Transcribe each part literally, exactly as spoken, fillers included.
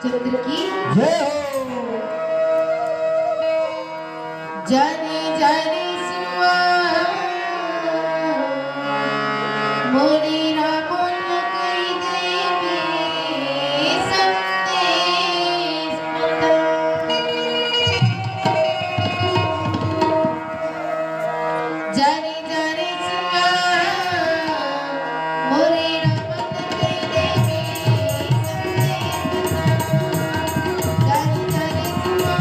चंद्र की जय हो। जाने जाने सुआ मोरी रावण कई देवे संदेश पता। जाने जाने सुआ मोरी रावण कई देवे संदेश पता। जाने जाने सुआ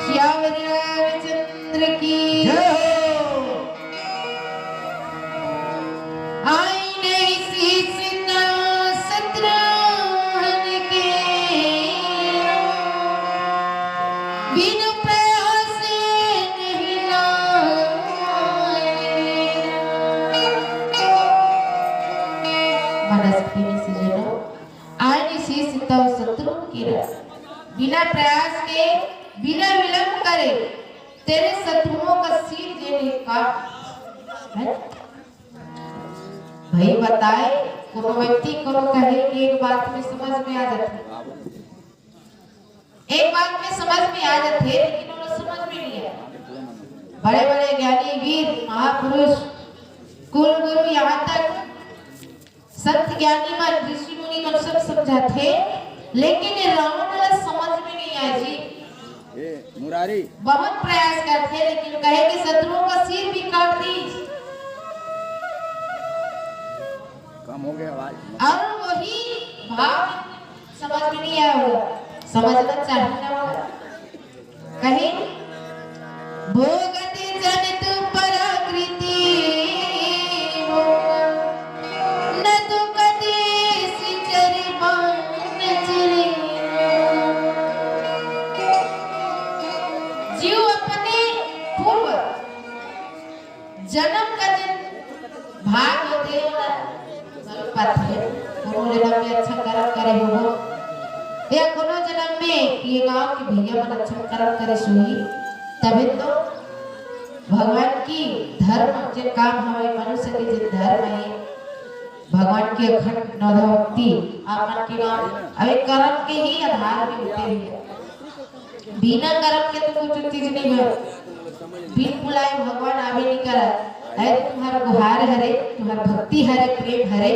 सियावर रामचंद्र की जय हो। आईने शीश नव शत्रुघ्न के, बिनु प्रयास नहीं लाए। मानस प्रेमी सज्जनों, आईने शीश तव शत्रु की रख। बिना प्रयास के, बिना विलंब करे तेरे शत्रुओं का सिर जेने काट। है? भाई बताए, कोनो व्यक्ति कोनो कहे कि एक बात में समझ में आ जाथे, एक बात में समझ में आ जाथे, लेकिन ओला समझ में नहीं आए। बड़े बड़े ज्ञानी वीर महापुरुष, कुल गुरु, यहाँ तक संत ज्ञानी मन, ऋषि मुनि मन सब समझाथे, लेकिन ये रावण ला समझ में नहीं आए जी। ए मुरारी, बहुत प्रयास करथे, लेकिन कहे कि शत्रुओं का सिर भी काट दी। कम हो गया आवाज। और वही भाव समझ में नहीं आया होगा, समझना चाहिए ना होगा। कहीं भोगत जन तू प्रकृति, न तू कदेस चरि बान चरे। जीव अपने पूर्व जन्म का जिन भाग होथे, ओला बल पाथे। कोनो जन्म में अच्छा कर्म करे होबो, या कोनो जन्म में ये गांव के भैया मन अच्छा कर्म करे होही, तभी तो भगवान की धर्म जे काम हवे, मनुष्य के जे धर्म है, भगवान के अखंड नवधा भक्ति आप मन के गांव, अब ये कर्म के ही आधार में होते हैं। बिना करम के तो कुछ चीज नहीं है। बिन बुलाए भगवान आवे नहीं करे। अरे तुम्हार गुहार हरे, तुम्हार भक्ति हरे, प्रेम हरे,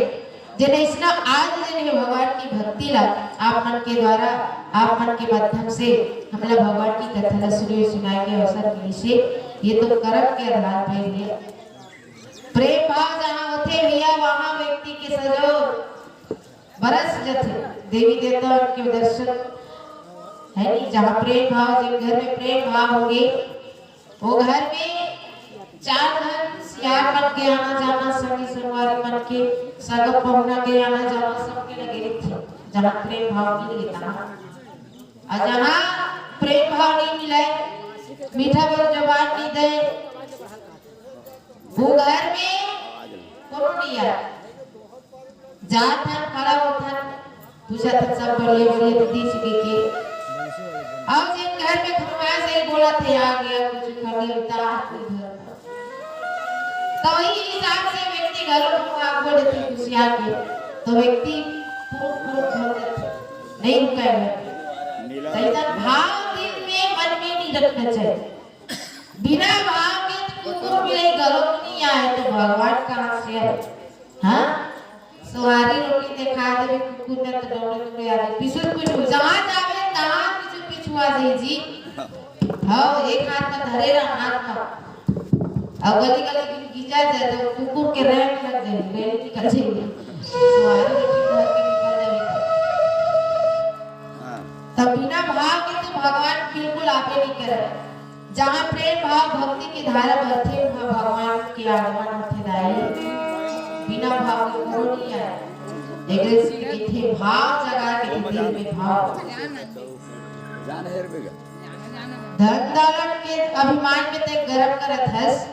जेन इसना आज जेन हे भगवान की भक्ति ला आप मन के द्वारा, आप मन के माध्यम से हमला भगवान की कथा ला सुने सुनाए के अवसर मिलिस हे। ये तो करम के आधार पे हे। प्रेम भाव जहाँ होथे भैया, वहाँ व्यक्ति के सजो बरस जथे। देवी देवता के दर्शन है नहीं, जहाँ प्रेम भाव, जिन घर में प्रेम भाव होगे, वो घर में चार धन सियार मन के आना जाना, संगी संगवारी मन के, सगा पहुना के आना जाना, सबके लगे रहिथे। जहाँ प्रेम भाव मिल गे तहाँ, और जहाँ प्रेम भाव नहीं मिले, मीठा बोल जबान नहीं दे, वो घर में कोनो नहीं आए। जात हन, खड़ा होत हन, पूछत हन सब बढ़िया बढ़िया दीदी जी के। अब जेन घर में फरमाइश है, बोलथे, "आ गया कुछ कमी उतार के घर।" तो वही हिसाब से व्यक्ति घरों में आग बोल देते खुशियाँ के, तो व्यक्ति फूट फूट हो जाते, नहीं रुका है। तो ऐसा भाव दिल में, मन में नहीं रखना चाहिए। बिना भाव के तो कुकुर बिलाई घलो नहीं आए, तो भगवान कहाँ से आए? हाँ, सुहारी रोटी देखा देवे कुकुर ने, तो दौड़े दौड़े आ जाए। पिछुल पिछुल जहाँ जावे तहाँ पिछुल पिछुआ जाए जी। हाँ, एक हाथ में धरे रहा, हाथ में। और गली गली गिन गिंजा जाए तो कुकुर के रैंक लग जाए, रैंक निकल जाए। सुहारी रोटी खा के निकल जाए। हाँ। तब बिना भाव के तो भगवान बिल्कुल आपे नहीं करे। जहाँ प्रेम भाव भक्ति के धारा बहथे, वहाँ भगवान के आगमन होथे दाई। बिना भाव के कोनो नहीं आए। एकरे से कहिथे भाव जगा के दिल में भाव। जान हेर बेगा। धन दौलत के अभिमान में ते गर्व करत हस,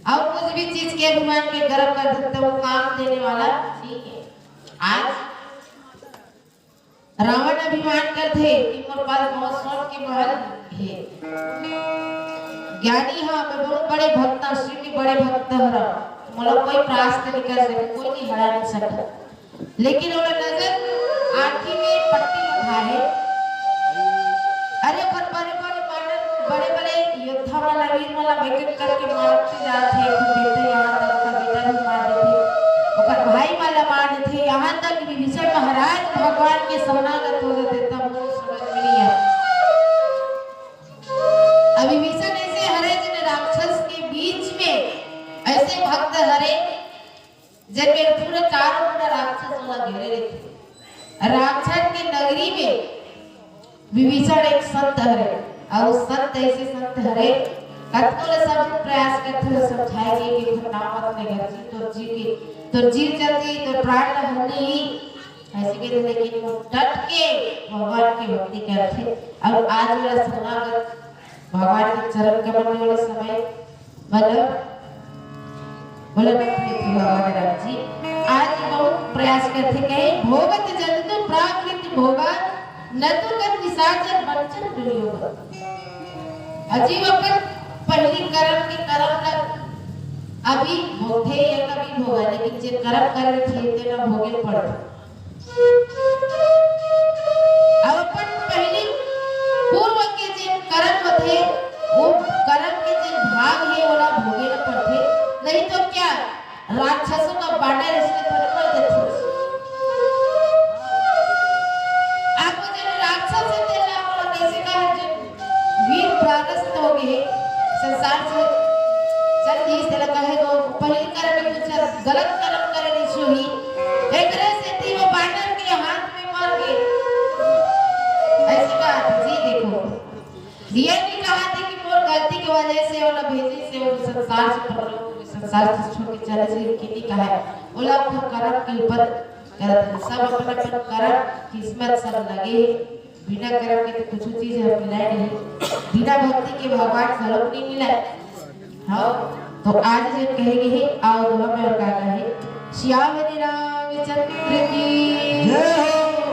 और कुछ भी चीज के अभिमान में गर्व कर देते, वो काम देने वाला नहीं है। आज रावण अभिमान करथे कि मोर पास बहुत सोन के महल हे। ज्ञानी ह, मैं बहुत बड़े भक्त हूँ, शिव के बड़े भक्त हरव, मोला कोई परास्त नहीं कर सके, कोई नहीं हरा नहीं सकता। लेकिन ओला नजर आँखी में पट्टी बंधा हे। अरे ओकर बड़े बड़े मानव, बड़े बड़े योद्धा वाला, वीर वाला, एक एक करके मारते जात हे, खुद बेटा यहाँ तक का बेटा भी मार देथे, ओकर भाई वाला मार देथे, यहाँ तक विभीषण महाराज भगवान के शरणागत हो जाते, तब वो समझ में नहीं आया। अब विभीषण ऐसे हरे जिन राक्षस के बीच में ऐसे भक्त हरे, जेन में पूरे चारों ओर राक्षस वाला घेरे रहिथे। राक्षस के नगरी में विभीषण एक संत हरे, और संत ऐसे संत हरे, कतको ले सब प्रयास करथे समझाए के कि घटनाओं मत ले घर जी, तोर जी के, तोर जीव जलती, तोर प्राण ला हरनी, ऐसे के, लेकिन वो डट के भगवान की भक्ति करथे। और आज वाला शरणागत भगवान के चरण कमल में वाले समय, मतलब, बोले, "हे भगवान राम जी, आज बहुत प्रयास करथे, कहे, भोगत जंतु प्राकृत भोगा, न तो कर निशाचर बंचन दुर्योगा।" अजीब अपन पहली कर्म के कर्म लग अभी भोगथे या कभी भोगा, लेकिन जे करम करे रहिथे तेला भोगे पड़थे। अब अपन पहिली पूर्व के जे करम होथे, वो करम के जे भाग हे, ओला भोगे ल पड़थे। नहीं तो क्या, राक्षसों का बांडर इसने थोड़ी कर देथे। आप वो जेन राक्षस हे, तेला ओला कैसे कहा, जेन वीर परास्त हो गए, संसार से चल दिस, तेला कहे तो पहिली करम में कुछ गलत करम करे रहिस होही, एकरे सेती वो बांडर के हाथ में मर गए। ऐसे कहा था जी। देखो, ये नहीं कहा था कि मोर गलती के वजह से ओला भेजे से वो संसार से परलोक, संसार से छोड़ के चले से, कि नहीं कहा है। ओला अपन करम के ऊपर करत हे। सब अपन अपन करम, किस्मत सब लगे हे। बिना करम के तो कुछ चीज ह मिलय नहीं, बिना भक्ति के भगवान घलोक नहीं मिलय। हाँ, तो आज जेन कहे गे हे, आओ दोहा में और का कहे, श्याम रामचंद्र की जय हो।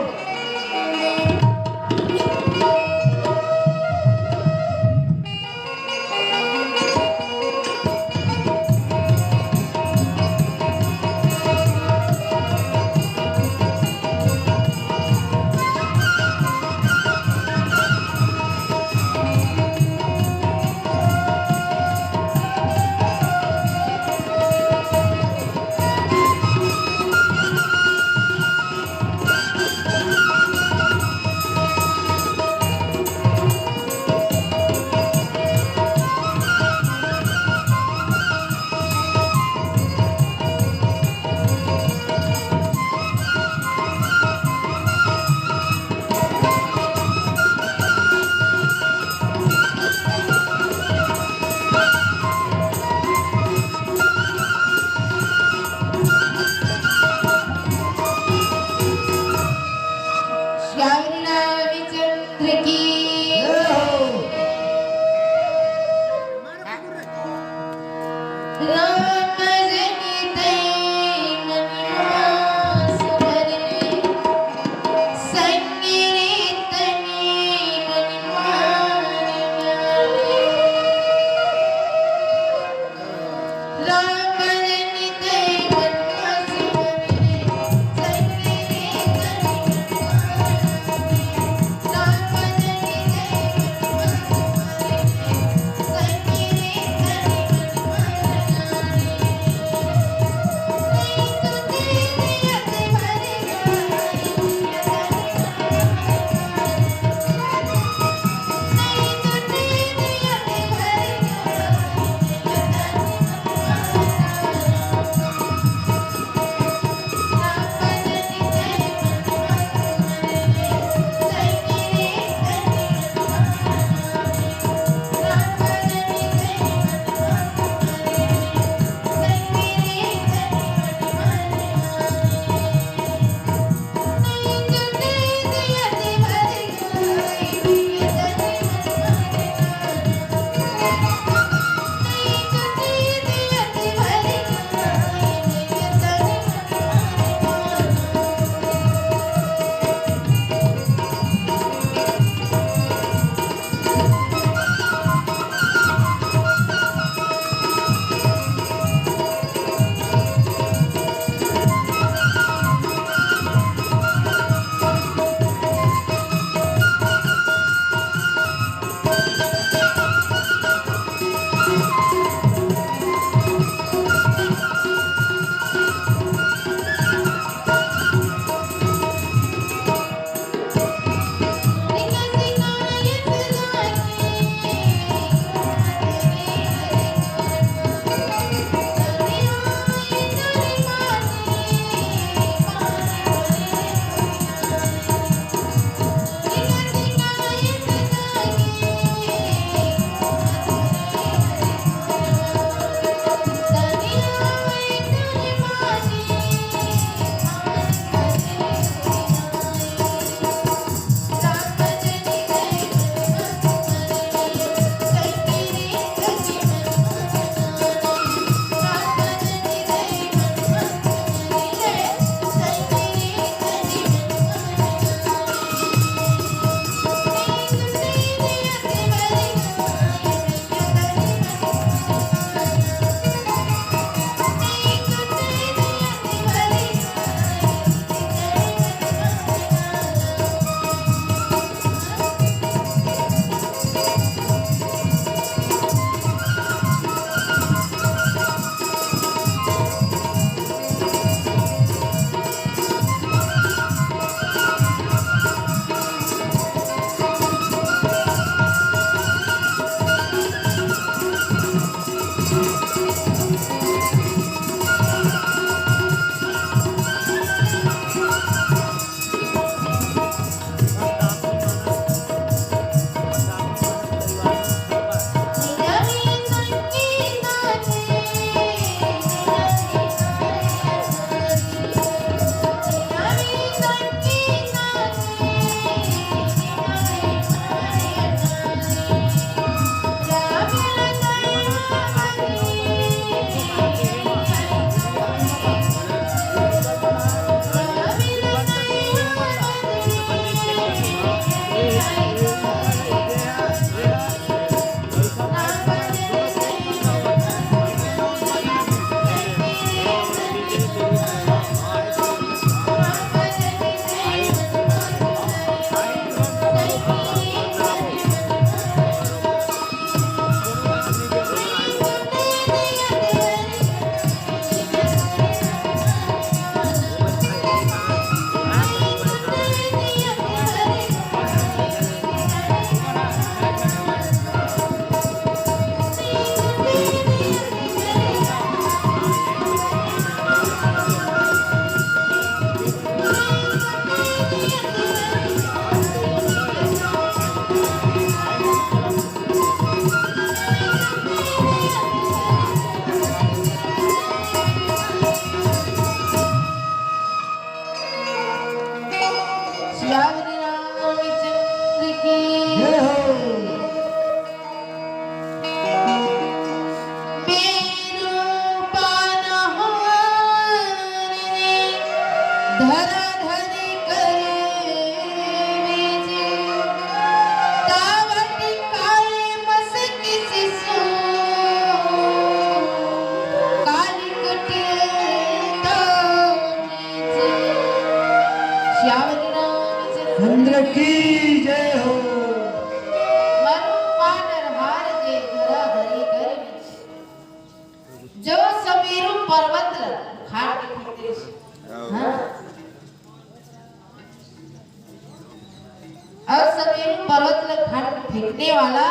फेंकने वाला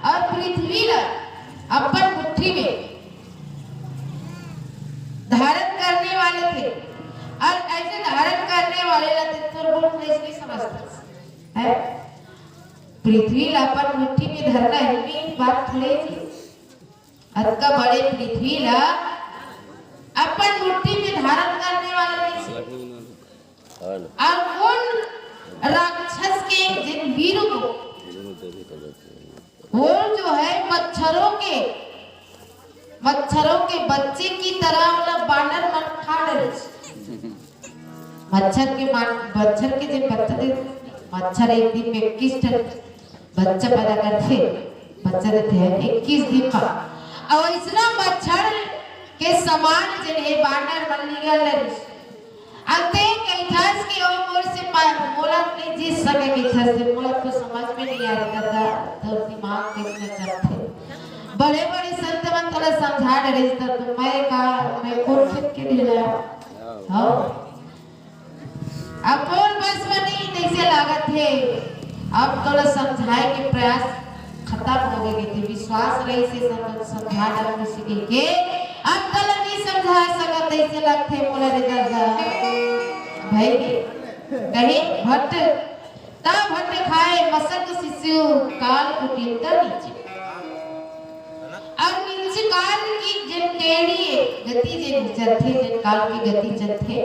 और पृथ्वी ला अपन मुट्ठी में धारण करने वाले थे। और ऐसे धारण करने वाले ला ते तोर बोल नहीं समझता है। पृथ्वी ला अपन मुट्ठी में धरना ही भी बात थोड़े थी। अतका बड़े पृथ्वी ला अपन मुट्ठी में धारण करने वाले नहीं थे। और उन राक्षस के, जिन वीर को, वो जो है मच्छरों के, मच्छरों के बच्चे की तरह वाला बानर मन खा डरे। मच्छर के मान-, मच्छर के जिन बच्चा दे, मच्छर एक दिन में इक्कीस ठन बच्चा पैदा करथे, बच्चा देथे इक्कीस दिन का। और इसना मच्छर के समान जिन हे बानर मन निकल डरे। अंते कहिथस कि ओ मोर से पा-, मोला नहीं जीत सके कहिथस, मोला तो समझ में नहीं आ रहा था, तो दिमाग कैसे चलते। बड़े-बड़े संत मन तोला समझा डरिस त तो मैं का, मैं कोन खेत के ढेला? हाँ। अब मोर बस में नहीं, तैसे लागत हे। अब तोला समझाए के प्रयास खत्म हो गए थे, विश्वास रही से सब समझा डरिस के। अब तोला नहीं समझा सकत, तैसे लगथे मोला रे दादा। भाई, कहीं भट्ट ता भट्ट खाए मसक शिशु काल कुटिलता नीचे। और नीचे काल की जिन टेढ़ी गति जिन चलथे, जिन काल की गति चलथे,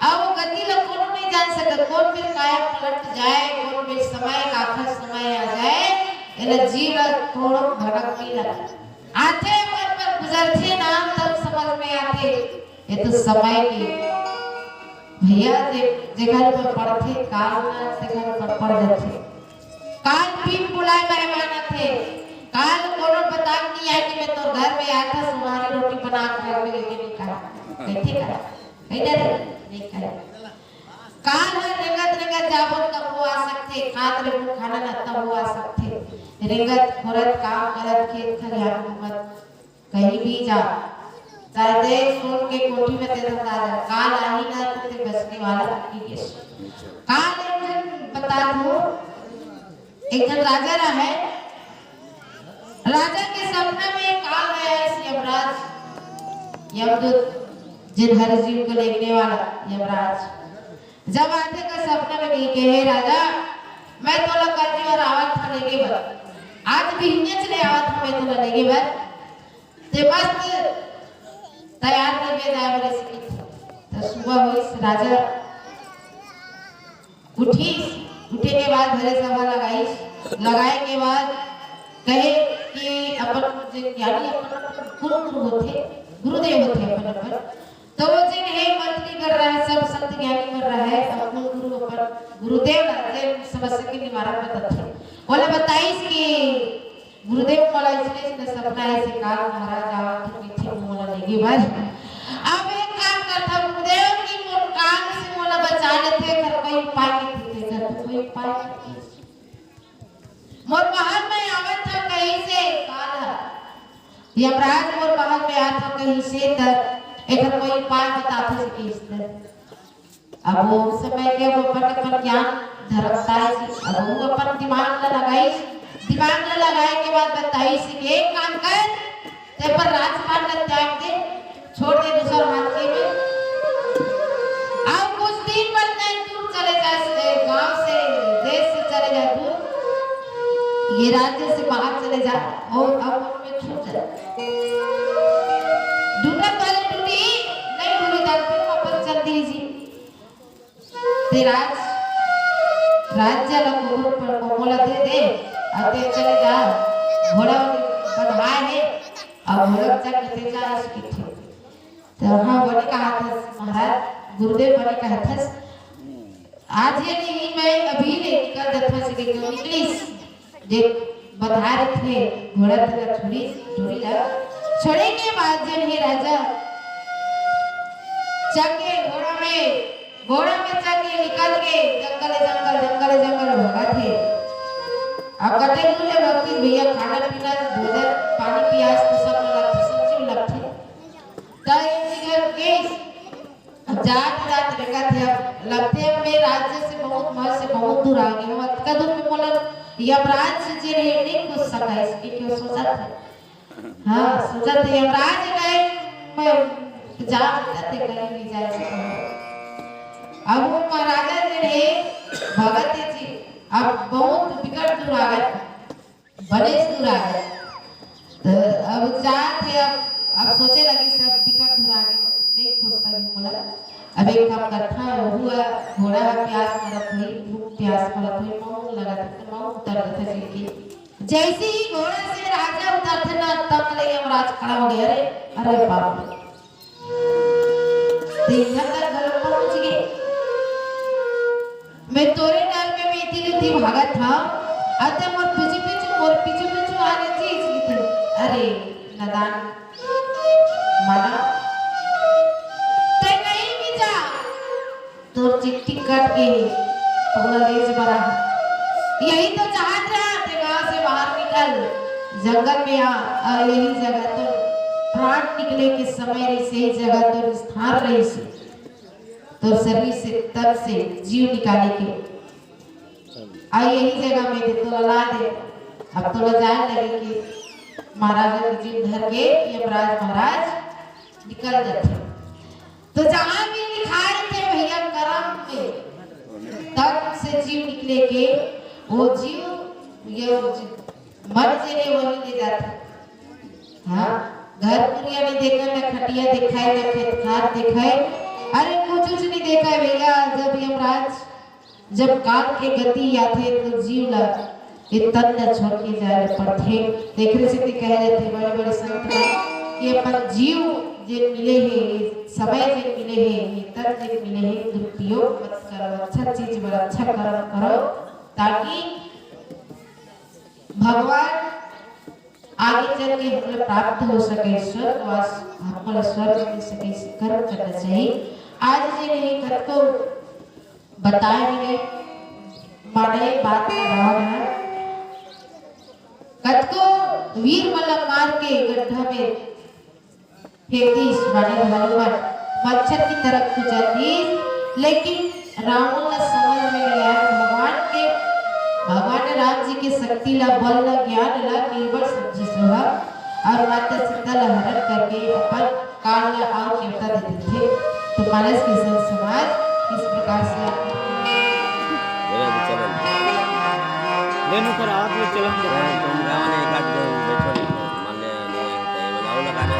अब वो गति ला कोनो नहीं जान सकत, कोन बेर काया पलट जाए, कोन बेर समय का आखिर समय आ जाए, एला जीव ला थोड़ो भड़क नहीं लगा। आथे पर, पर गुजरथे ना तब समझ में आथे। ये तो समय के भैया जे, जेकर पर पड़थे काल ना, तेकर पर पड़ जाथे। काल बिन बुलाए मेहमान आथे। काल कोनो बता के नहीं आए कि मैं तोर घर में आया था, सुहारी रोटी बना के रख के लेके नहीं कहा। कहथे का? कही दे रे? नहीं कहे। काल हर रेंगत रेंगत जाबो तब वो आ सकथे, खात रेंगत खाना ना तब वो आ सकथे। रेंगत खोरत काम करत खेत खलिहान घूमत कहीं भी जा, चाहे देख सुन के कोठी में तेरा तारा, काल आही ना तो ते बसने वाला की गेस। काल एक दिन बता दूं, एक दिन राजा रहा है, राजा के सपना में काल आया है यमराज, यमदूत, जिन हर जीव को लेने वाला यमराज। जब आथे का सपना में कही के, "हे राजा, मैं तोला कल जी और आवत था लेगे बर, आज बिहनिया चले आवत था मैं तोला लेगे बर।" ते मस्त तैयार नहीं बे जाए बरे सीखी। तो सुबह होइस, राजा उठिस, उठे के बाद घरे सभा लगाइस, लगाए के बाद कहे कि अपन जे ज्ञानी अपन अपन गुरु गुरु होथे, गुरुदेव होथे अपन अपन, तो वो जिन हे मंत्री कर रहा है, सब संत ज्ञानी कर रहा है, अपन गुरु अपन गुरुदेव ला जे समस्या के निवारण बताथे। ओला बताइस कि गुरुदेव मोला इसने इसने सपना है से काल महाराज आवत हे पीछे मोला लेगे बर। अब एक काम करता गुरुदेव कि मोर काल से मोला बचा लेथे, कर कोई उपाय नहीं थे, कर कोई उपाय नहीं। मोर महल में आवत था कहीं से काल, यमराज मोर महल में आवत था कहीं से, त एकर कोई उपाय बताथे से किस तरह। अब वो समय के वो अपन अपन ज्ञान धरमताय जी, अब वो अपन दिमाग ला लगाइस, दिमाग ला लगाए के बाद बताइस कि एक काम कर, ते पर राजपाट ला त्याग दे, छोड़ दे दूसर हाथ के में। अब कुछ दिन बाद नहीं दूर चले जाए से, गांव से, देश से चले जाए दूर। ये राज्य से बाहर चले जाए और अब उनमें छूट जाए। ढूंढत वाले ढूंढी, नहीं ढूंढी जाती, वापस चल दी जी। ते राज, राज्य ला कोमल पर कोमल दे दे, और ते चले जा, घोड़ा बंधाए है, और घोड़ा चढ़ के ते जा इसकी। तो हाँ, बने कहा था महाराज, गुरुदेव बने कहा था, आज ये नहीं, मैं अभी ले निकल जाता हूँ, इसलिए क्यों निकली? जे बधारथे घोड़ा तेला छुड़ी, छुड़ी ला। छुड़े के बाद जेन हे राजा चढ़ के घोड़ा में, घोड़ा में चढ़ के निकल के जंगल, जंगल, जंगल, जंगल भगथे। अब कते दूर ले भगथे भैया, खाना पीना, भोजन, पानी, प्यास तो सब लगथे, सब चीज लगथे। त ये जगह के अब जात जात रेंगत हे, अब लगथे अब मैं राज्य से बहुत, महल से बहुत दूर आ गया हूँ। अतका दूर में मोला यमराज जी रे नहीं खुश सकाइस कि क्यों सोचत हे। हाँ, सोचत हे यमराज गए, मैं जा सकत हे कहीं भी जाए सकत। अब वो महाराजा जी रे भगत जी अब बहुत बिकट दूर आ गए, बड़े दूर आ गए। तो अब जात हे, अब अब सोचे लगी सब बिकट दूर आ गए, नहीं खुश सके बोला। अब एक काम करता है, वो घोड़ा प्यास मरत हुई, भूख प्यास मरत हुई, मौन लगा था, तो मौन उतर था जी के। जैसे ही घोड़े से राजा उतरथे ना, तब ले यमराज खड़ा हो गया, "अरे, अरे बाप रे, तो इधर तक घलो पहुंच गए। मैं तोरे डर में मैं इतनी थी भागत था, अते मोर पीछे पीछे, मोर पीछे पीछे आ रही थी, इसलिए तो, अरे, नादान, माना, ते नहीं भी जा।" तोर चिट्ठी कट गे हे, तोला लेज बरा। यही तो चाहत रहा, ते गांव से बाहर निकल, जंगल में आ, और यही जगह तो प्राण निकले के समय रहिस, यही जगह तो स्थान रहिस, तो शरीर से, तन से जीव निकाले के, और यही जगह में दे तोला ला दे। अब तोला जाए लगे कि महाराजा के जीव धर के यमराज महाराज निकल जाते। तो जहाँ भी लिखाए थे भैया, करम के तन से जीव निकले के, वो जीव, ये मन जे ने वही ले जाते। हाँ, घर कुरिया नहीं देखा, न खटिया दिखाए, न खेत खार दिखाए, अरे कुछ कुछ नहीं देखा भैया। जब यमराज, जब काल के गति आथे तो जीव ला ये तन ला छोड़ के जाए ला पड़थे। तेखरे सेती कहे जाथे बड़े बड़े संत मन कि अपन जीव जे मिले हे, ये समय जे मिले हे, ये तन जे मिले हे, दुरुपयोग मत करो, अच्छा चीज बर अच्छा कर्म करो, ताकि भगवान आगे चल के हमला प्राप्त हो सके स्वर्गवास, हमला स्वर्ग मिल सके, कर्म करना चाहिए। आज जे नहीं कतको बताए भी नहीं, माने बात का भाव है। कतको वीर मन ला मार के गड्ढा में फेंक दीस, माने हनुमान मच्छर की तरह कुचल दीस, लेकिन रावण ला समझ में नहीं आया। भगवान के, भगवान राम जी के शक्ति ला, बल ला, ज्ञान ला केवल समझिस होहा, और माता सीता ला हरण करके अपन काल ला और नेवता दे देथे। तो मानस के संत समाज इस प्रकार से आप मेरा भी चलन। लेनु कर आप ले चलन दे। मैं तुम गाँव ने एक आध गो बैठो नहीं, मान ले नहीं आए तो ये बनाओ लगाना।